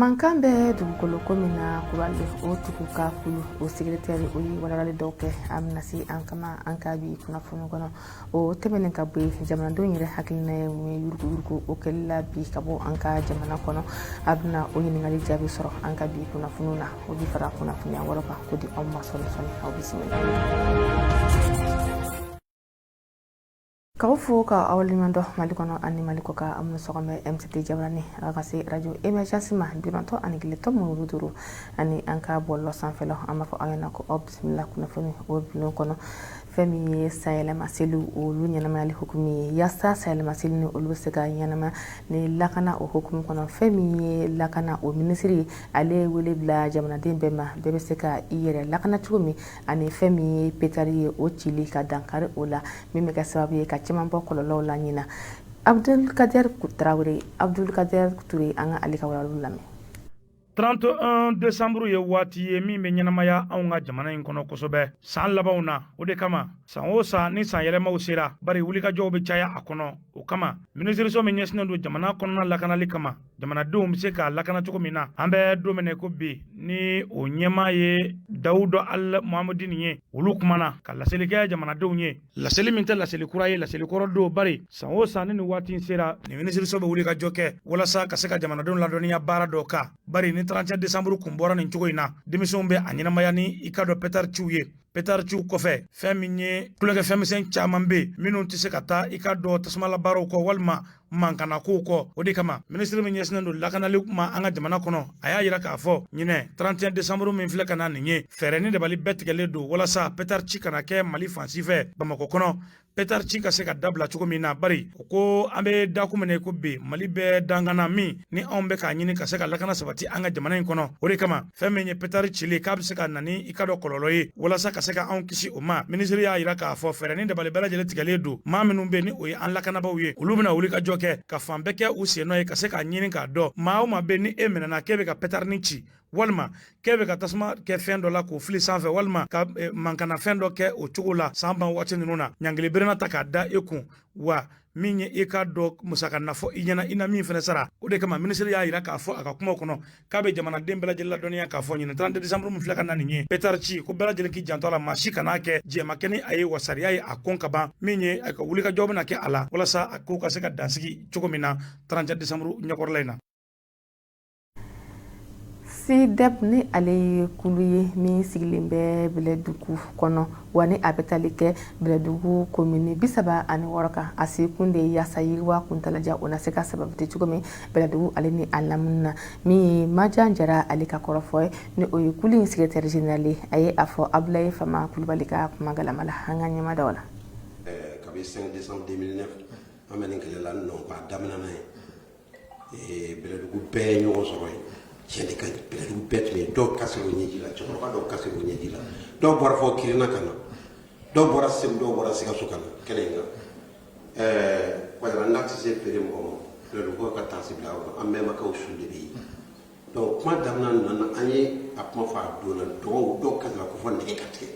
Mankan bɛ dugukolo ko min na Kulubali o tigiw ka kulu o secrétaire o ye walawalali dɔw kɛ an bɛna se an kama an ka bi kunnafoni kɔnɔ. O tɛmɛnen ka bɔ yen, jamanadenw yɛrɛ hakilina ye mun ye yuruguyurugu o kɛli la bi ka bɔ an ka jamana kɔnɔ? A bɛna o ɲininkali jaabi sɔrɔ an ka bi kunnafoniw na. O bi fara kunnafoniya wɛrɛ kan k'o di aw ma sɔɔni sɔɔni. Aw bisimila. K'aw fo ka aw waleɲuman dɔn Mali kɔnɔ ani Mali kɔkan. Aw minnu sɔgɔlen bɛ MCT jabarani a ka se radio émergence ma 91.5 ani an ka bɔlɔlɔ sanfɛlaw. An b'a fɔ aw ɲɛna ko aw bisimila kunnafoni o bulon kɔnɔ. Fɛn min ye sanyɛlɛma seli olu ɲɛnamayali hukumu ye, yaasa sanyɛlɛma seli ni olu bɛ se ka ɲɛnama ni lakana o hukumu kɔnɔ, fɛn min ye lakana o minisiri, ale ye wele bila jamanaden bɛɛ ma, bɛɛ bɛ se ka i yɛrɛ lakana cogo min, ani fɛn min ye pétard ye, o cili ka dankari o la, min bɛ kɛ sababu ye ka caman bɔ kɔlɔlɔw la ɲina. Abdulkader Tarawele, Abdulkader Ture, an ka ale ka walawalaliw lamɛn. 31 décembre ye waati ye min bɛ ɲɛnamaya anw ka jamana in kɔnɔ kosɛbɛ san labanw na. O de kama, san o san ni san yɛlɛmaw sera, bari wulikajɔw bɛ caya a kɔnɔ. O kama, minisiriso min ɲɛsinnen don jamana kɔnɔna lakanali kama, jamanadenw bɛ se k'a lakana cogo min na, an bɛ don min na ko bi, ni o ɲɛmaa ye Dawuda Al Muhamadini ye, olu kumana ka laseli kɛ jamanadenw ye, laseli min tɛ laseli kura ye, laseli kɔrɔ don, bari san o san ni nin waati in sera, nin minisiriso bɛ wuli ka jɔ kɛ walasa ka se ka jamanadenw ladɔnniya baara dɔ kan. Bari ni 31 décembre kun bɔra nin cogo in na, denmisɛnw bɛ a ɲɛnamaya ni i ka dɔn pétard ciw ye. Pétard ciw kɔfɛ, fɛn min ye tulonkɛfɛnmisɛn caman bɛ yen minnu tɛ se ka taa i ka dɔn tasumalabaaraw kɔ walima mankana kow kɔ. O de kama, minisiri min ɲɛsinnen don lakanali ma an ka jamana kɔnɔ, a y'a yira k'a fɔ ɲinɛ 31 décembre min filɛ ka na nin ye, fɛɛrɛ ni dabali bɛɛ tigɛlen don walasa pétard ci kana kɛ Mali fan si fɛ. Bamakɔ kɔnɔ, pétard ci ka se ka dabila cogo min na, bari o ko an bɛ dakun min ko bi Mali bɛɛ dangana min ni anw bɛ k'a ɲini ka se ka lakana sabati an ka jamana in kɔnɔ. O de kama, fɛn min ye pétard cili k'a bɛ se ka na ni i ka dɔn kɔlɔlɔ ye, walasa ka se ka anw kisi o ma, minisiri y'a yira k'a fɔ fɛɛrɛ ni dabali bɛɛ lajɛlen tigɛlen don. Maa minnu bɛ ni o ye an lakanabaw ye, olu bɛna wuli ka jɔ kɛ ka fan bɛɛ kɛ u sennɔ ye ka se k'a ɲini k'a dɔn maa o maa bɛ ni e minɛna k'e bɛ ka pétardini ci, walima k'e bɛ ka tasuma kɛ fɛn dɔ la k'o fili sanfɛ, walima ka mankana fɛn dɔ kɛ o cogo la san ban waati ninnu na, ɲangili berena ta k'a da e kun, wa min ye i ka dɔn musaka nafɔ i ɲɛna, i na min fɛnɛ sara. O de kama, minisiri y'a yira k'a fɔ a ka kumaw kɔnɔ k'a bɛ jamanaden bɛɛ lajɛlen ladɔnniya k'a fɔ ɲinɛ 31 décembre min filɛ ka na nin ye, pétard ci ko bɛɛ lajɛlen k'i janto a la, maa si kan'a kɛ, jɛn ma kɛ ni a ye, wa sariya ye a kɔn ka ban. Min ye a ka wulikajɔ bɛna kɛ a la walasa a ko ka se ka dansigi cogo min na 31 décembre ɲɛkɔrɔla in na. SYDEP ni ale ye kulu ye min sigilen bɛ Bɛlɛdugu kɔnɔ, wa ni a bɛ tali kɛ Bɛlɛdugu komini 36 kan. A sekun de ye yaasa yiriwa kuntalajan o na se ka sabati cogo min Bɛlɛdugu ale ni a lamini na. Min ye Majan Jara ale ka kɔrɔfɔ ye, ni o ye kulu in secrétaire général ye, a ye a fɔ Abulaye Fama Kulubali ka kuma galama la. An ka ɲɛmadaw la. Kabi 5 décembre 2009, an bɛ nin kɛlɛ la nɔ k'a daminɛ n'a ye. Bɛlɛdugu bɛɛ ye ɲɔgɔn sɔrɔ yen. Tiɲɛ de ka di, Bɛlɛdugu bɛɛ tun ye. Dɔw kasira u ɲɛji la, cɛkɔrɔba dɔw kasira u ɲɛji la, dɔw bɔra fɔ Kirina ka na, dɔw bɔra Segu, dɔw bɔra Sikaso ka na kɛnɛ in kan. Wajara n'a tɛ se feere mɔgɔ ma, Bɛlɛdugukaw ka taasi bila aw kan, an bɛnbakɛw su de bɛ yen. Donc kuma daminɛ nana, an ye a kuma fɔ a donna, dɔgɔw dɔw kasira ko fɔ nɛgɛ ka tigɛ.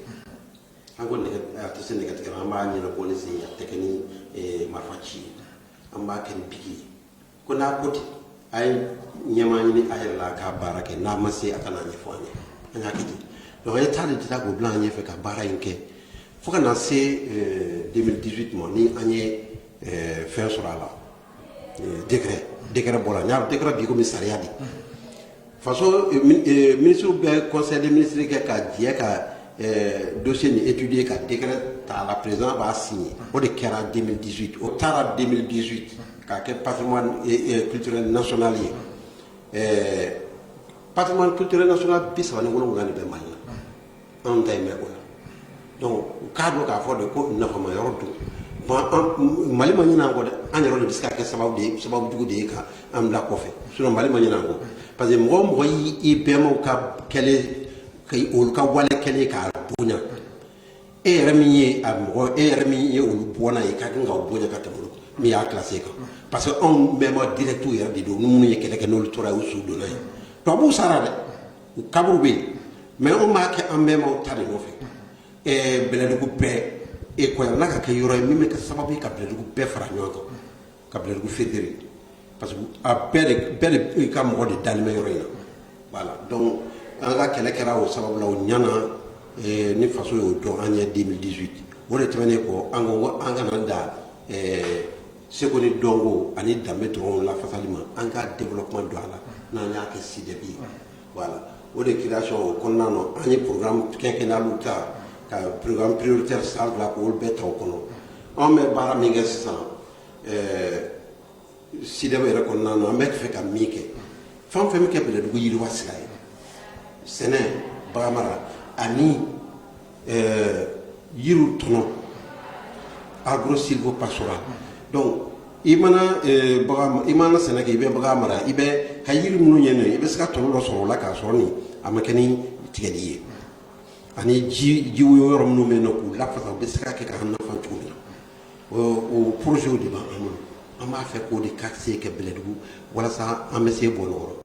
An ko nɛgɛ a tɛ se nɛgɛ tigɛ la, an b'a ɲɛnabɔ ni sen ye, a tɛ kɛ ni marifa ci ye, an b'a kɛ ni biki ye. Ko n'a ko ten, a ye ɲɛmaa ɲini a yɛrɛ la k'a baara kɛ, n'a ma se, a ka n'a ɲɛfɔ an ye. An y'a kɛ ten. Donc an ye taa de ta k'o bila an ɲɛfɛ ka baara in kɛ fo ka na se 2018 ma, ni an ye fɛn sɔrɔ a la, décret bɔra. N y'a décret bi komi sariya de faso ministre bɛ conseil des ministres kɛ ka jɛ ka dossier nin étudier ka décret ta la, président b'a signer. O de kɛra 2018. O taara 2018 k'a kɛ patrimoine culturel national ye. Patrimoine culturel national 37 de bɛ Mali la, anw ta ye mɛn o la. Donc u k'a dɔn k'a fɔ de ko nafama yɔrɔ don. Bon, Mali ma ɲinɛ an kɔ dɛ. An yɛrɛ de bɛ se ka kɛ sababu de ye, sababu jugu de ye ka an bila kɔfɛ. Sinon Mali ma ɲinɛ an kɔ, parce que mɔgɔ o mɔgɔ y'i bɛnbaw ka kɛlen, ka olu ka wale kɛlen k'a bonya, e yɛrɛ min ye a mɔgɔ, e yɛrɛ min ye olu bɔnna ye, ka kan ka o bonya ka tɛmɛ olu min y'a classé kan, parce que anw bɛnbaw direct yɛrɛ de don. Ni minnu ye kɛlɛ kɛ, n'olu tora yen, u su donna yen. Tubabuw sara dɛ, u kaburu bɛ yen, mais anw b'a kɛ an bɛnbaw ta de nɔfɛ. Bɛlɛdugu bɛɛ e kɔyana ka kɛ yɔrɔ ye min bɛ kɛ sababu ye ka Bɛlɛdugu bɛɛ fara ɲɔgɔn kan, ka Bɛlɛdugu fédérer, parce que a bɛɛ de ka mɔgɔ de dalen bɛ yɔrɔ in na. Voilà, donc an ka kɛlɛ kɛra o sababu la, o ɲɛna ni faso y'o dɔn an ye 2018. O de tɛmɛnen kɔ, an ko an kana da seko ni dɔnko ani danbe dɔrɔn lafasali ma, an ka développement don a la n'an y'a kɛ SYDEP ye. Voilà, o de création o kɔnɔna na, an ye programme quinquennal ta, ka programme prioritaire 102 k'olu bɛɛ ta o kɔnɔ. Anw bɛ baara min kɛ sisan SYDEP yɛrɛ kɔnɔna na, an bɛ fɛ ka min kɛ, fɛn o fɛn bɛ kɛ Bɛlɛdugu yiriwa sira ye, sɛnɛ, baganmara ani yiriw tɔnɔ, agro silvo pastoral. Donc i mana bagan, i mana sɛnɛ kɛ, i bɛ bagan mara, i bɛ ka yiri minnu ye nin, i bɛ se ka tɔnɔ dɔ sɔrɔ o la k'a sɔrɔ nin a ma kɛ ni tigɛli ye, ani ji woyo yɔrɔ minnu bɛ yen nɔ, k'u lafasa, u bɛ se ka kɛ k'an nafa cogo min na. O projet de b'an bolo, an b'a fɛ k'o de ka se kɛ Bɛlɛdugu walasa an bɛ se bɔ ɲɔgɔn.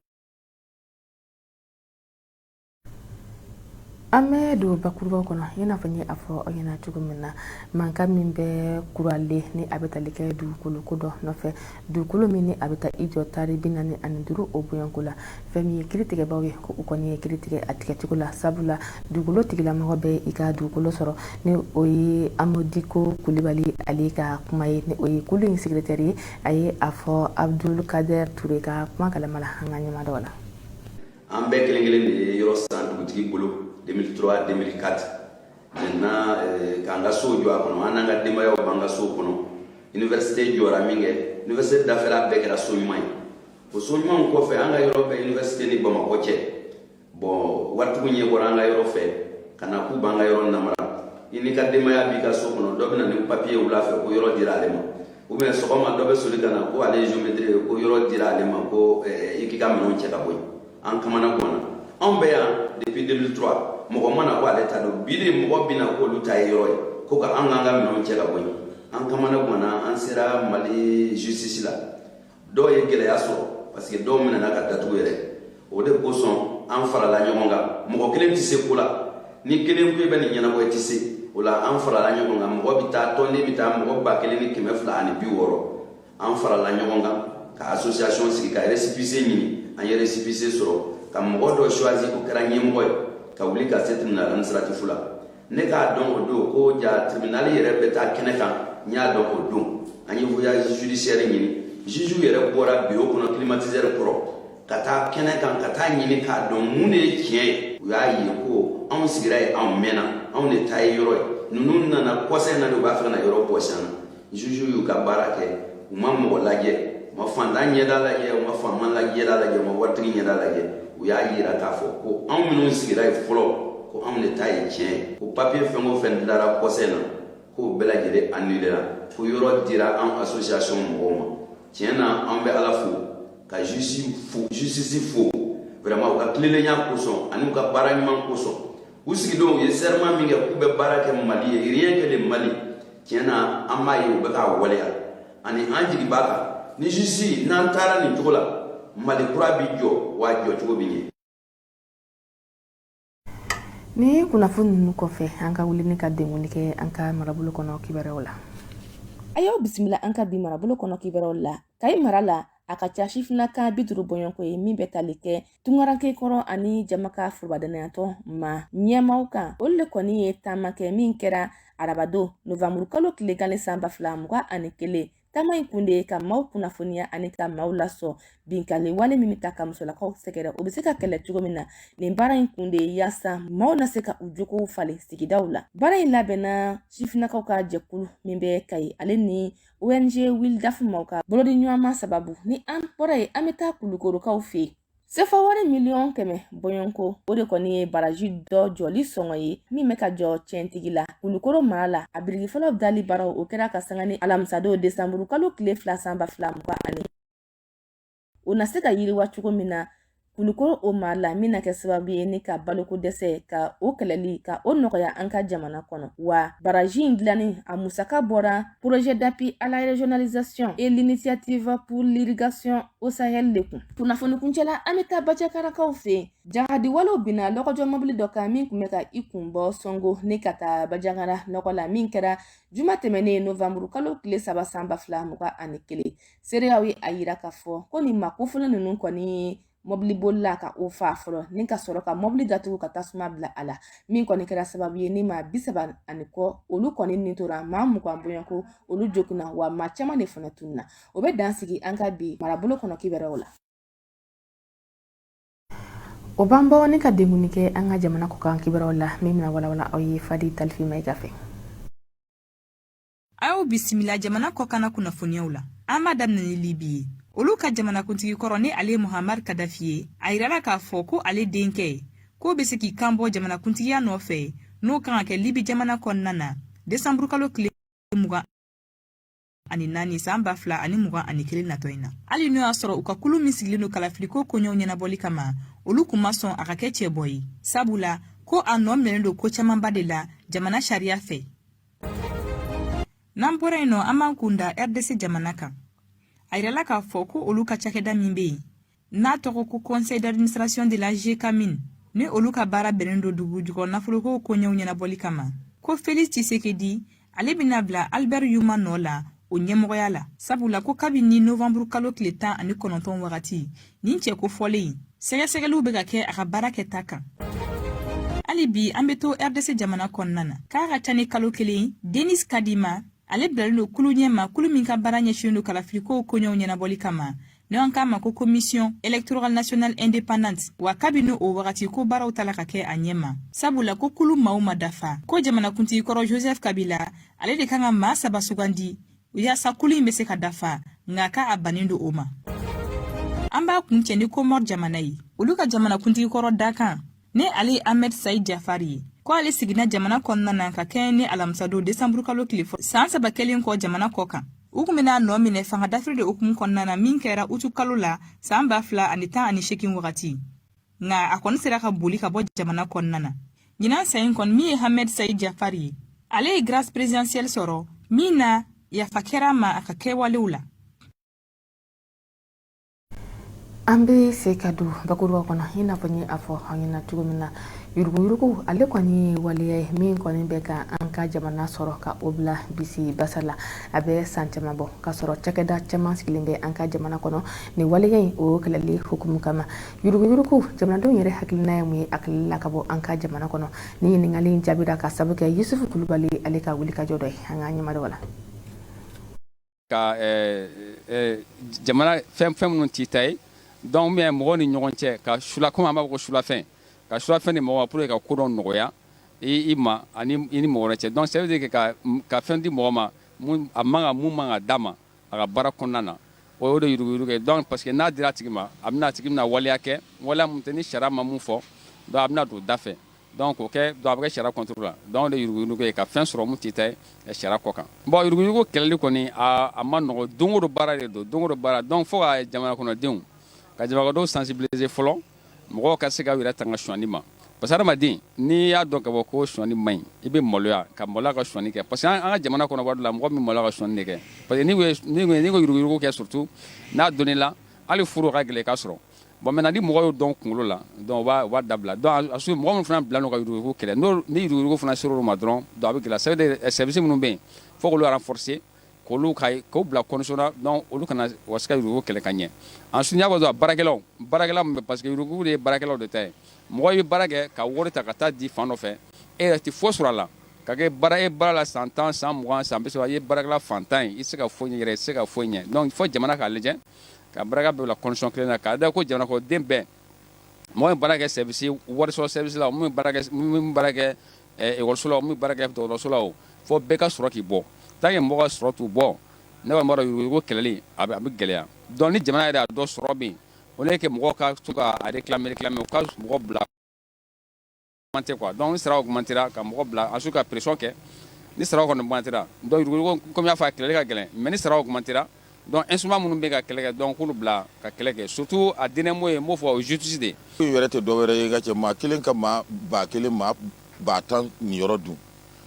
An bɛ don bakurubaw kɔnɔ. I n'a fɔ n ye a fɔ aw ɲɛna cogo min na, mankan min bɛ kuralen ni a bɛ tali kɛ dugukolo ko dɔ nɔfɛ, dugukolo min ni a bɛ taa i jɔ tari 45 o bonyanko la, fɛn min ye kiiritigɛbaw ye, ko u kɔni ye kiiri tigɛ a tigɛcogo la, sabula dugukolo tigilamɔgɔ bɛ i ka dugukolo sɔrɔ. Ni o ye Amodiko Kulibali ale ka kuma ye, ni o ye kulu in secrétaire ye, a ye a fɔ Abdul Kader Ture ka kuma kalama la an ka ɲɛmaa dɔw la. An bɛɛ kelen kelen de ye yɔrɔ san dugutigi bolo 2003, 2004. Maintenant k'an ka so jɔ a kɔnɔ, an n'an ka denbayaw b'an ka so kɔnɔ. Université jɔra min kɛ, université dafɛla bɛɛ kɛra so ɲuman ye. O so ɲumanw kɔfɛ, an ka yɔrɔ bɛ université ni Bamakɔ cɛ. Bon, waritigiw ɲɛ bɔra an ka yɔrɔ fɛ ka na k'u b'an ka yɔrɔ namara. I n'i ka denbaya b'i ka so kɔnɔ, dɔ bɛ na ni papiye wula fɛ ko yɔrɔ dira ale ma, ou bien sɔgɔma dɔ bɛ soli ka na ko ale ye géomètre ye, ko yɔrɔ dira ale ma, ko i k'i ka minɛnw cɛ ka bɔ yen. An kamana ganna. Anw bɛ yan depuis 2003, mɔgɔ ma na ko ale ta don. Bi de mɔgɔ bɛ na k'olu ta ye yɔrɔ ye, ko ka an k'an ka minɛnw cɛ ka bɔ yen. An kamana ganna, an sera Mali justice la. Dɔw ye gɛlɛya sɔrɔ parce que dɔw minɛna ka datugu yɛrɛ. O de kosɔn an farala ɲɔgɔn kan. Mɔgɔ kelen tɛ se ko la, ni kelen ko i bɛ nin ɲɛnabɔ, i tɛ se o la. An farala ɲɔgɔn kan, mɔgɔ bɛ taa, tɔnden bɛ taa mɔgɔ 1260. An farala ɲɔgɔn kan ka association sigi, ka récépissé ɲini. An ye récépissé sɔrɔ, ka mɔgɔ dɔ choisi, o kɛra ɲɛmɔgɔ ye, ka wuli ka se tribunal administratif la. Ne k'a dɔn o don ko ja tribunal yɛrɛ bɛ taa kɛnɛ kan, n y'a dɔn o don. An ye voyage judiciaire ɲini. Juge yɛrɛ bɔra bureau kɔnɔ, climatiseur kɔrɔ, ka taa kɛnɛ kan, ka taa ɲini k'a dɔn mun de ye tiɲɛ ye. U y'a ye ko anw sigira yen, anw mɛnna, anw de ta ye yɔrɔ ye. Ninnu nana kɔsa in na de, u b'a fɛ ka na yɔrɔ bɔsi an na. Juge y'u ka baara kɛ, u ma mɔgɔ lajɛ, u ma fantan ɲɛda lajɛ, u ma faama ɲɛda lajɛ, u ma waritigi ɲɛda lajɛ. U y'a yira k'a fɔ ko anw minnu sigira yen fɔlɔ, ko anw de ta ye tiɲɛ ye, ko papiye fɛn o fɛn dilara kɔsa in na, k'o bɛɛ lajɛlen annulé la, ko yɔrɔ dira an association mɔgɔw ma. Tiɲɛ na, an bɛ Ala fo ka justice fo vraiment, u ka tilennenya kosɔn ani u ka baara ɲuman kosɔn. U sigidenw u ye serment min kɛ k'u bɛ baara kɛ Mali ye, rien que le Mali, tiɲɛ na, an b'a ye u bɛ k'a waleya. Ani an jigi b'a kan, ni justice n'an taara nin cogo la, Mali kura bi jɔ, wa jɔcogo bi ɲɛ. Ni kunnafoni ninnu kɔfɛ, an ka wuli ni ka denkundi kɛ an ka marabolo kɔnɔ kibaruyaw la. A y'aw bisimila an ka bi marabolo kɔnɔ kibaruyaw la. Kayi mara la, a ka ca sifinnaka 50 bɔɲɔgɔnko ye min bɛ tali kɛ tungaranke kɔrɔ ani jamaka forobadɛnɛyatɔn ma ɲɛmaw kan. Olu le kɔni ye taama kɛ min kɛra arabadon novanburukalo tile gale san 2021. Taama in kun de ye ka maaw kunnafoniya ani ka maaw lasɔ binkanni wale min bɛ taa ka musolakaw sɛgɛrɛ, o bɛ se ka kɛlɛ cogo min na. Nin baara in kun de ye yaasa maaw na se ka u jogow falen sigidaw la. Baara in labɛnna sifinnakaw ka jɛkulu min bɛ Kayi, ale ni ONG Wildaf maaw ka bolodiɲɔgɔnma sababu. Ni an bɔra yen, an bɛ taa Kulukorokaw fɛ yen. Sefa wari 100 000 000 bɔɲɔgɔnko, o de kɔni ye baraji dɔ jɔli sɔngɔ ye min bɛ ka jɔ Tiɲɛtigi la, Kulukoro mara la. A biriki fɔlɔ dali baaraw, o kɛra ka sanga ni alamisadon desanburu kalo tile 2 san 2020. O na se ka yiriwa cogo min na Kulukoro o mara la, min na kɛ sababu ye ni ka baloko dɛsɛ ka o kɛlɛli ka o nɔgɔya an ka jamana kɔnɔ. Wa baraji in dilanni a musaka bɔra Projet d'appui à la régionalisation et l'initiative pour l'irrigation au Sahel de kun. Kunnafoni kuncɛla, an bɛ taa Bajakarakaw fɛ yen. Jahadiwalew binna lɔgɔjɔ mɔbili dɔ kan min tun bɛ ka i kun bɔ Sɔngo ni ka taa Bajakara nɔgɔ la, min kɛra juma tɛmɛnen novanburu kalo tile 3 san 2021. Seereyaw ye a yira k'a fɔ ko nin maa kofɔlen ninnu kɔni ye mɔbili bolila ka o faa fɔlɔ, ni ka sɔrɔ ka mɔbili datugu ka tasuma bila a la, min kɔni kɛra sababu ye ni maa 30 ani kɔ olu kɔni nin tora, maa 20 bɔɲɔgɔnko olu joginna, wa maa caman de fana tununna. O bɛ dan sigi an ka bi marabolo kɔnɔ kibaruyaw la. O b'an bɔ ni ka denkuni kɛ an ka jamana kɔkan kibaruyaw la, min bɛna walawala aw ye Fadi Talifi Mayiga fɛ. A y'aw bisimila jamana kɔkanna kunnafoniyaw la. An b'a daminɛ ni Libi ye. Olu ka jamanakuntigi kɔrɔ, ni ale ye Muhamad Kadafi ye, a yirala k'a fɔ ko ale denkɛ k'o bɛ se k'i kan bɔ jamanakuntigiya nɔfɛ, n'o kan ka kɛ Libi jamana kɔnɔna na desanburukalo tile 24 san 2021 natɔ in na, hali n'o y'a sɔrɔ u ka kulu min sigilen don kalafiliko koɲɛw ɲɛnabɔli kama, olu kun ma sɔn a ka kɛ cɛbɔ ye, sabula ko a nɔ minɛlen don ko camanba de la jamana sariya fɛ. N'an bɔra yen nɔ, an b'an kun da RDC jamana kan. A yirala k'a fɔ ko olu ka cakɛda min bɛ yen n'a tɔgɔ ko Conseil d'administration de la GECAMINE, ni olu ka baara bɛnnen don dugu jukɔrɔ nafoloko koɲɛw ɲɛnabɔli kama, ko Felix Tshisekedi ale bɛna bila Albert Yuma nɔ la o ɲɛmɔgɔya la, sabula ko kabini novanburu kalo tile 19 wagati nin cɛ ko fɔlen, sɛgɛsɛgɛliw bɛ ka kɛ a ka baara kɛta kan. Hali bi an bɛ to RDC jamana kɔnɔna na. K'a ka ca ni kalo kelen, Denis Kadima ale bilalen don kulu ɲɛma, kulu min ka baara ɲɛsinnen don kalafilikow koɲɛw ɲɛnabɔli kama, n'o an k'a ma ko Commission électorale nationale indépendante. Wa kabini o wagati ko baaraw tala ka kɛ a ɲɛma, sabula ko kulu maaw ma dafa, ko jamanakuntigi kɔrɔ Joseph Kabila ale de kan ka maa saba sugandi yaasa kulu in bɛ se ka dafa, nka k'a bannen don o ma. An b'a kuncɛ ni Komɔr jamana ye. Olu ka jamanakuntigi kɔrɔ dakan, ni ale ye Ahmed Said Jafari ye, ko ale seginna jamana kɔnɔna na ka kɛɲɛ ni alamisadon desanburukalo tile fɔlɔ, san 3 kɛlen kɔ jamana kɔ kan. U kun bɛna nɔ minɛ fanga dafiri de hukumu kɔnɔna na, min kɛra utu kalo la san 2018 wagati, nka a kɔni sera ka boli ka bɔ jamana kɔnɔna na. Ɲinan san in kɔni, min ye Ahmed Said Jafari ye, ale ye grâce présidentielle sɔrɔ, min na yafa kɛra a ma a ka kɛwalew la. An bɛ se ka don bakuruba kɔnɔ. I n'a fɔ n ye a fɔ aw ɲɛna cogo min na, yuruguyurugu ale kɔni ye waleya ye min kɔni bɛ ka an ka jamana sɔrɔ ka o bila bisi basa la. A bɛ san caman bɔ k'a sɔrɔ cakɛda caman sigilen bɛ an ka jamana kɔnɔ nin waleya in o kɛlɛli hukumu kama. Yuruguyurugu, jamanadenw yɛrɛ hakilina ye mun ye a kɛlɛli la ka bɔ an ka jamana kɔnɔ? Ni ɲininkali in jaabira ka sabu kɛ Yusufu Kulubali ale ka wulikajɔ dɔ ye. An ka ɲɛmadɔ la. Ka jamana fɛn fɛn minnu t'i ta ye, donc bien mɔgɔw ni ɲɔgɔn cɛ ka sula, komi an b'a fɔ ko sulafɛn, ka sulafɛn di mɔgɔ ma pour que ka ko dɔ nɔgɔya i ma ani i ni mɔgɔ wɛrɛ cɛ. Donc ça veut dire que ka fɛn di mɔgɔ ma mun a man ka, mun man ka d'a ma a ka baara kɔnɔna na, o de yuruguyurugu ye. Donc parce que n'a dira a tigi ma, a bɛna, a tigi bɛna waleya kɛ, waleya mun tɛ ni sariya ma mun fɔ, donc a bɛna don da fɛ, donc o kɛ, donc a bɛ kɛ sariya contre la. Donc o de yuruguyurugu ye, ka fɛn sɔrɔ mun t'i ta ye sariya kɔ kan. Bon, yuruguyurugu kɛlɛli kɔni, a ma nɔgɔ, don o don baara de don, don o don baara. Donc fo ka jamana kɔnɔdenw, ka jamanadenw sensibiliser fɔlɔ, mɔgɔw ka se ka yɛrɛ tanga sonyani ma, parce que hadamaden, n'i y'a dɔn ka fɔ ko sonyani man ɲi, i bɛ maloya ka maloya ka sonyani kɛ, parce que an ka jamana kɔnɔ waati la, mɔgɔ min maloya ka sonyani de kɛ, parce que n'i ko yuruguyurugu kɛ, surtout n'a donn'i la, hali furu ka gɛlɛn i ka sɔrɔ. Bon, maintenant ni mɔgɔ y'o dɔn kunkolo la, donc u b'a dabila. Donc a mɔgɔ min fana bila ka yuruguyurugu kɛlɛ, n'o ni yuruguyurugu fana ser'olu ma dɔrɔn, donc a bɛ gɛlɛya. Ça veut dire service minnu bɛ yen, fo k'olu renforcer, k'olu ka k'o bila condition na, donc olu kana u ka se ka yuruguyurugu kɛlɛ ka ɲɛ. Ensuite, n y'a fɔ dɔrɔn, baarakɛlaw, baarakɛla min bɛ, parce que yuruguyurugu de ye baarakɛlaw de ta ye. Mɔgɔ i bɛ baara kɛ ka wari ta ka taa di fan dɔ fɛ, e yɛrɛ tɛ foyi sɔrɔ a la. Ka kɛ baara, e baara la san 10, san 20, san 30, i ye baarakɛla fantan ye, i tɛ se ka foyi ɲɛ yɛrɛ, i tɛ se ka foyi ɲɛ. Donc fo jamana k'a lajɛ ka baara bɛɛ bila condition kelen na, k'a da ko jamana kɔnɔden bɛɛ, mɔgɔ min baara kɛ service wari sɔrɔ service la, min baara kɛ ekɔliso la, min baara kɛ dɔgɔtɔrɔso la, o fo bɛɛ ka sɔrɔ k'i bɔ. Tant que mɔgɔ ka sɔrɔ t'u bɔ, ne kɔni b'a dɔn yuruguyurugu kɛlɛli a bɛ gɛlɛya. Donc ni jamana yɛrɛ y'a dɔn sɔrɔ bɛ yen, Au lieu que mɔgɔw ka to ka a réclamer réclamer, u ka mɔgɔ bila augmenter quoi. Donc ni sara augmentera, ka mɔgɔ bila, ensuite ka pression kɛ. Ni sara kɔni augmentera, donc yuruguyurugu, comme y'a fɔ, a kɛlɛli ka gɛlɛn, mais ni sara augmentera, donc instrument minnu bɛ ka kɛlɛ kɛ, donc k'olu bila ka kɛlɛ kɛ. Surtout a dernier mot ye, n b'o fɔ, o ye justice de ye. Yɛrɛ tɛ dɔwɛrɛ ye ka cɛ maa kelen ka maa 1000, maa 10 000 niyɔrɔ dun.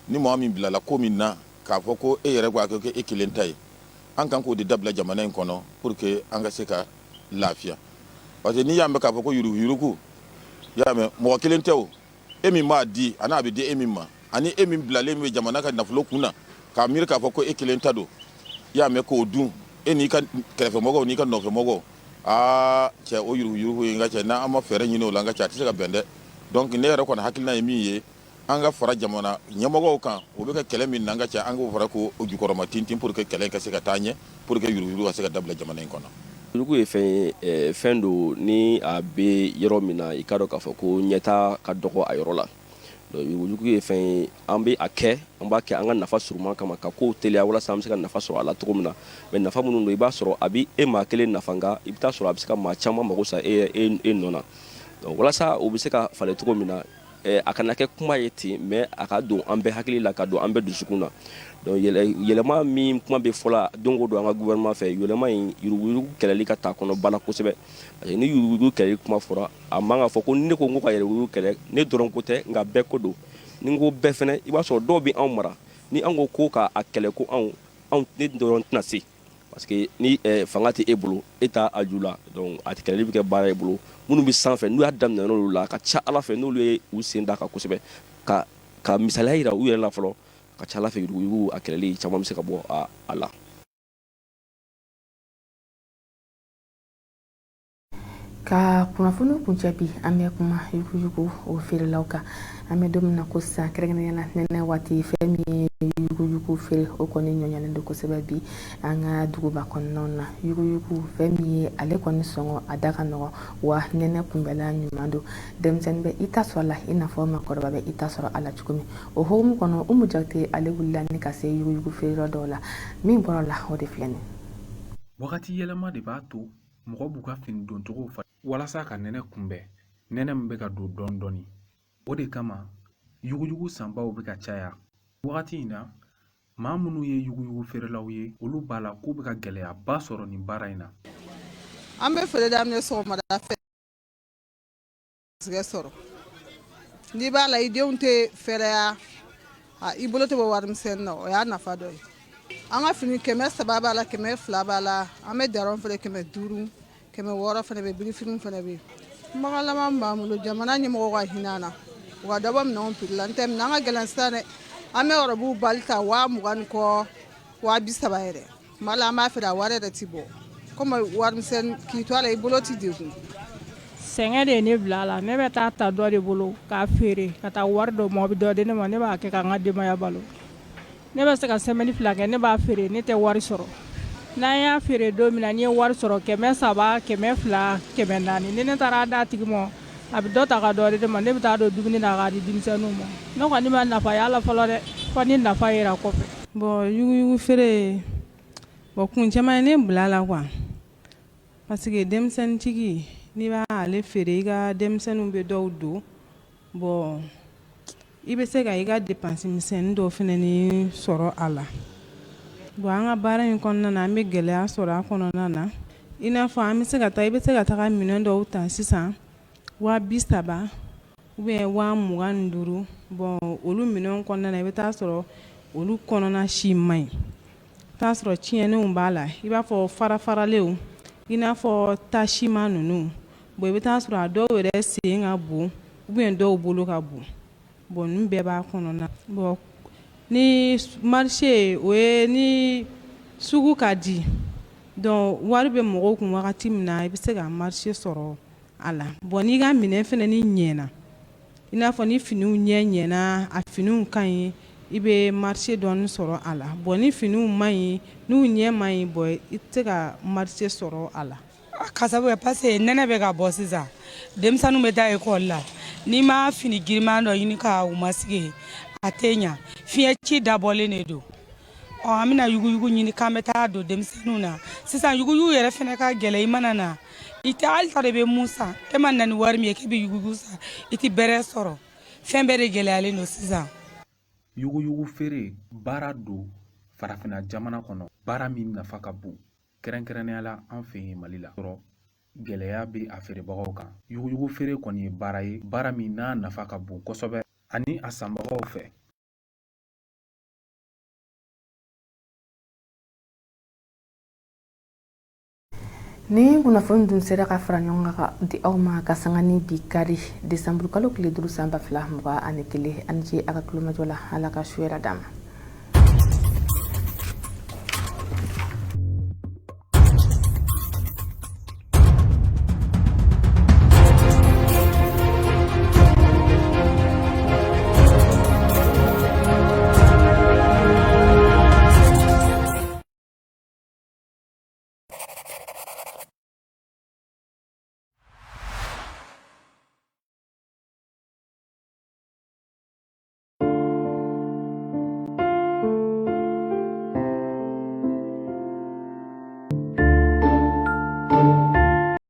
Ni maa min bilala ko min na k'a fɔ ko e yɛrɛ ko a kɛ e kelen ta ye, an kan k'o de dabila jamana in kɔnɔ pour que an ka se ka lafiya, parce que n'i y'a mɛn k'a fɔ ko yuruguyurugu, y'a mɛn, mɔgɔ kelen tɛ o. E min b'a di, a n'a bɛ di e min ma, ani e min bilalen bɛ jamana ka nafolo kun na k'a miiri k'a fɔ ko e kelen ta don, i y'a mɛn, k'o dun, e n'i ka kɛrɛfɛmɔgɔw n'i ka nɔfɛmɔgɔw. Aa cɛ, o yuruguyurugu ye, n ka cɛ, n'an ma fɛɛrɛ ɲini o la, n ka cɛ, a tɛ se ka bɛn dɛ. Donc ne yɛrɛ kɔni hakilina ye min ye, an ka fara jamana ɲɛmɔgɔw kan, o bɛ ka kɛlɛ min na, an ka cɛ, an k'o fara k'o jukɔrɔma tintin pour que kɛlɛ in ka se ka taa ɲɛ, pour que yuruguyurugu ka se ka dabila jamana in kɔnɔ. Yurugu ye fɛn ye, fɛn don ni a bɛ yɔrɔ min na, i k'a dɔn k'a fɔ ko ɲɛta ka dɔgɔ a yɔrɔ la. Yuruguyurugu ye fɛn ye, an bɛ a kɛ, an b'a kɛ an ka nafa surunman kama, ka kow teliya walasa an bɛ se ka nafa sɔrɔ a la cogo min na. Mais nafa minnu don, i b'a sɔrɔ a bɛ e maa kelen nafa, nka i bɛ taa sɔrɔ a bɛ se ka maa caman mago sa e e nɔ na. Donc walasa o bɛ se ka falen cogo min na, a kana kɛ kuma ye ten, mais a ka don an bɛɛ hakili la, ka don an bɛɛ dusukun na. Donc yɛlɛma min kuma bɛ fɔla don o don an ka gouvernement fɛ, yɛlɛma in, yuruguyurugu kɛlɛli ka ta kɔnɔ ba la kosɛbɛ, parce que ni yuruguyurugu kɛlɛli kuma fɔra, a man ka fɔ ko ne ko n ko ka yuruguyurugu kɛlɛ, ne dɔrɔn ko tɛ, nka bɛɛ ko don. Ni n ko bɛɛ fɛnɛ, i b'a sɔrɔ dɔw bɛ anw mara, ni an ko ko ka a kɛlɛ, ko anw anw ne dɔrɔn tɛna se, parce que ni fanga tɛ e bolo, e t'a a ju la. Donc a kɛlɛli bɛ kɛ baara ye bolo minnu bɛ sanfɛ, n'u y'a daminɛ n'olu la, a ka ca Ala fɛ, n'olu ye u sen da kan kosɛbɛ, ka misaliya yira u yɛrɛ la fɔlɔ, ka ca Ala fɛ, yuruguyurugu a kɛlɛli caman bɛ se ka bɔ a la. Ka kunnafoni kuncɛ bi, an bɛ kuma yuguyugu o feerelaw kan. An bɛ don min na ko sisan, kɛrɛnkɛrɛnnenya la nɛnɛ waati, fɛn min ye yuguyugu feere, o kɔni ɲɔɲalen don kosɛbɛ bi an ka duguba kɔnɔnaw na. Yuguyugu, fɛn min ye ale kɔni sɔngɔ a da ka nɔgɔn, wa nɛnɛ kunbɛla ɲuman don. Denmisɛnnin bɛ i ta sɔrɔ a la i n'a fɔ maakɔrɔba bɛ i ta sɔrɔ a la cogo min. O hukumu kɔnɔ, Umu Jakite ale wulila ni ka se yuguyugu feereyɔrɔ dɔw la. Min bɔra la, o de filɛ nin. Wagati yɛlɛma de b'a to mɔgɔ b'u ka fini doncogo falen walasa ka nɛnɛ kunbɛn, nɛnɛ min bɛ ka don dɔɔni dɔɔni. O de kama yuguyugu sanbaw bɛ ka caya wagati in na. Maa minnu ye yuguyugu feerelaw ye, olu b'a la k'u bɛ ka gɛlɛyaba sɔrɔ nin baara in na. An bɛ feere daminɛ sɔgɔmada fɛ, sɔrɔ n'i b'a la, i denw tɛ fɛrɛya, i bolo tɛ bɔ warimisɛnnin na. O y'a nafa dɔ ye. An ka fini, 300 b'a la, 200 b'a la. An bɛ daron feere 500, 600 fana bɛ, birifiniw fana bɛ yen. Kumakan laban b'an bolo, jamana ɲɛmɔgɔw ka hinɛ an na, u ka dɔ bɔ minɛnw prix la. N tɛ minɛn ka gɛlɛn sisan dɛ. An bɛ ɔrɔbuw bali ta 20 000 ni kɔ, 30 000 yɛrɛ. Tuma la an b'a feere, a wari yɛrɛ ti bɔ. Komi warimisɛnnin k'i to a la, i bolo ti degun. Sɛgɛn de ye ne bila a la. Ne bɛ taa ta dɔ de bolo k'a feere ka taa wari dɔ ma, o bɛ dɔ di ne ma, ne b'a kɛ k'an ka denbaya balo. Ne bɛ se ka semaine 2 kɛ, ne b'a feere, ne tɛ wari sɔrɔ. N'an y'a feere don min na, n'i ye wari sɔrɔ 300, 200, 400, ni ne taara d'a tigi ma, a bɛ dɔ ta ka dɔ di ne ma, ne bɛ taa don dumuni na k'a di denmisɛnninw ma. Ne kɔni ma nafa y'a la fɔlɔ dɛ, fo ni nafa yera kɔfɛ. Bon, yuguyugu feere, bon, kun caman ye ne bila a la quoi, parce que denmisɛnnintigi, n'i b'ale feere, i ka denmisɛnninw bɛ dɔw don. Bon, i bɛ se ka i ka dépense misɛnnin dɔw fana ni sɔrɔ a la. Bon, an ka baara in kɔnɔna na, an bɛ gɛlɛya sɔrɔ a kɔnɔna na, i n'a fɔ an bɛ se ka taa, i bɛ se ka taga minɛn dɔw ta sisan 30 000 ou bien 25 000. Bon, olu minɛnw kɔnɔna na, i bɛ taa sɔrɔ olu kɔnɔna si man ɲi, i bɛ taa sɔrɔ tiɲɛnenw b'a la, i b'a fɔ fara-faralenw, i n'a fɔ tasima ninnu. Bon, i bɛ taa sɔrɔ a dɔw yɛrɛ sen ka bon ou bien dɔw bolo ka bon. Bon, ninnu bɛɛ b'a kɔnɔna. Bon, ni marché, o ye ni sugu ka di, donc wari bɛ mɔgɔw kun wagati min na, i bɛ se ka marché sɔrɔ a la. Bon, n'i ka minɛn fana ni ɲɛna, i n'a fɔ ni finiw ɲɛ ɲɛna, a finiw ka ɲi, i bɛ marché dɔɔni sɔrɔ a la. Bon, ni finiw man ɲi, n'u ɲɛ man ɲi, bon, i tɛ se ka marché sɔrɔ a la. Ka sababu kɛ parce que nɛnɛ bɛ ka bɔ sisan, denmisɛnninw bɛ taa ekɔli la, n'i ma fini giriman dɔ ɲini ka u masigi, a tɛ ɲa. Fiɲɛ ci dabɔlen de don. Ɔ, an bɛna yuguyugu ɲini k'an bɛ taa don denmisɛnninw na sisan. Yuguyugu yɛrɛ fana ka gɛlɛn, i mana na. I tɛ hali ta de bɛ mun san, e ma na ni wari min ye k'i bɛ yuguyugu san, i tɛ bɛrɛ sɔrɔ. Fɛn bɛɛ de gɛlɛyalen don sisan. Yuguyugu feere baara don farafinna jamana kɔnɔ, baara min nafa ka bon, kɛrɛnkɛrɛnnenya la an fɛ yen Mali la. Sɔrɔ gɛlɛya bɛ a feerebagaw kan. Yuguyugu feere kɔni ye baara ye, baara min n'a nafa ka bon kosɛbɛ ani a sanbagaw fɛ. Ni kunnafoni dun sera ka fara ɲɔgɔn kan ka di aw ma ka sanga ni bi kari desanburukalo tile 5 san 2021. Aw ni ce a ka tulomajɔ la. Ala ka su hɛrɛ d'an ma.